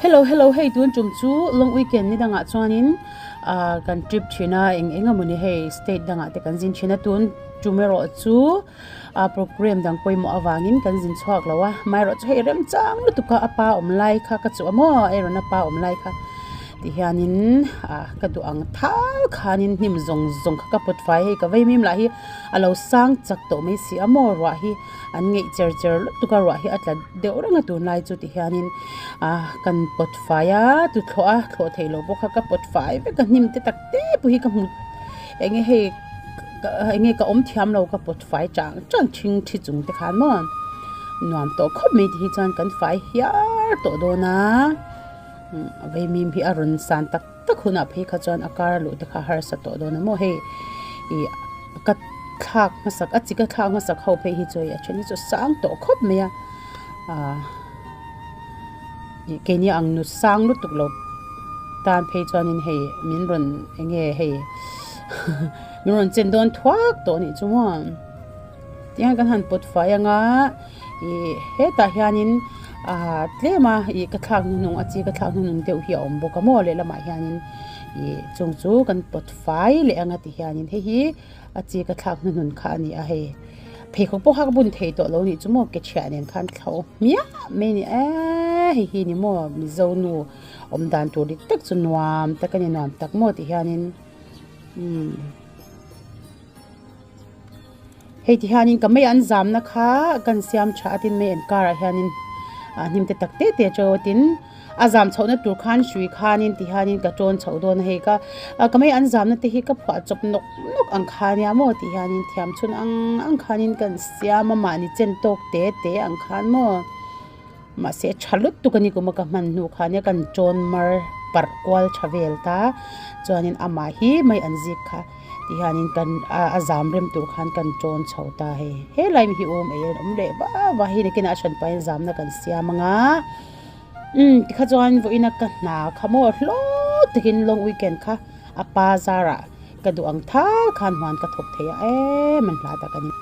Hello hello hei tun tum chu long weekend ni dangah chuanin ah kan trip thin a eng eng emawni hei state dangah te kan zin thin a tun tum erawh chu ah program dang pawimawh avangin kan zin chhuak lo a amaherawhchu hei remchang lutuk a a pa awm lai kha ka chuh a maw Aaron a pa awm lai kha ti hianin ah ka duh ang thal khanin hnim zawng zawng kha ka pawt fai hei ka vei mim lah hi a lo sang chak tawh mai si a maw ruah hi. An ngeih cher cher lutuk a ruah hi a tla deuh reng a tunlai chu ti hianin ah kan pawt fai a tuthlawh a thlawh theih loh bawk a ka pawt fai vek a hnim te tak te pawh hi ka hmu eng nge hei eng nge ka awm thiam lo ka pawt fai chang chang thing thi chung te khan maw nuam tawh khawp mai ti hi chuan kan fai hiar tawh dawn a vaimim hi a rawn san tak tak hunah phei kha chuan a kar a luh te kha harsa tawh dawn a maw hei ih ka thlak hmasak a chi ka thlak hmasak ho phei hi chu hei a then hi chu sang tawh khawp mai a ah ih keini ang nu sang lutuk lo tan phei chuanin hei min rawn eng nge hei min rawn chen dawn thuak tawh a nih chu maw tihian kan han pawt fai ang a ih hetah hianin ah tlem a ih ka thlak hnuhnung a chi ka thlak hnuhnung deuh hi a awm bawk a maw lehlamah hianin ih chung chu kan pawt fai leh anga ti hianin hei hi a chi ka thlak hnuhnun kha a ni a hei pheikhawk pawh kha ka bun thei tawh lo nih chu maw ke chhiah nen khan thlo hmiah mai a ni eee hei hi ni maw mizo nu awm dan tur dik tak chu nuam tak a ni nuam tak maw ti hianin umm hei ti hianin ka mei an zamna kha kan siam tha a tin mei an karah hianin ah hnim te tak te te a to tin a zam chhohna tur khan hrui khanin ti hianin ka tawn chhoh dawn a hei ka ah ka mei an zamna te hi ka phuah chawp nawk nawk ang kha nia maw ti hianin thiam chhun ang ang khanin kan siam a mahni chen tawk te te ang khan maw mahse tha lutuk a ni kum a ka hman hnu khan kan tawn mar parh kual tha vel ta chuanin amah hi mai an zik kha. Tihianin kan a zam rem tur khan kan tawn chho ta hei. He lai hi awm ei an awm leh va va hei nakinah a hran pahin zamna kan siam ang a. Umm tikha chuan vawiina ka hna kha maw hlawt takin long weekend kha a pa zarah ka duh ang thal khan huan ka thawk thei a em an hla tak a ni.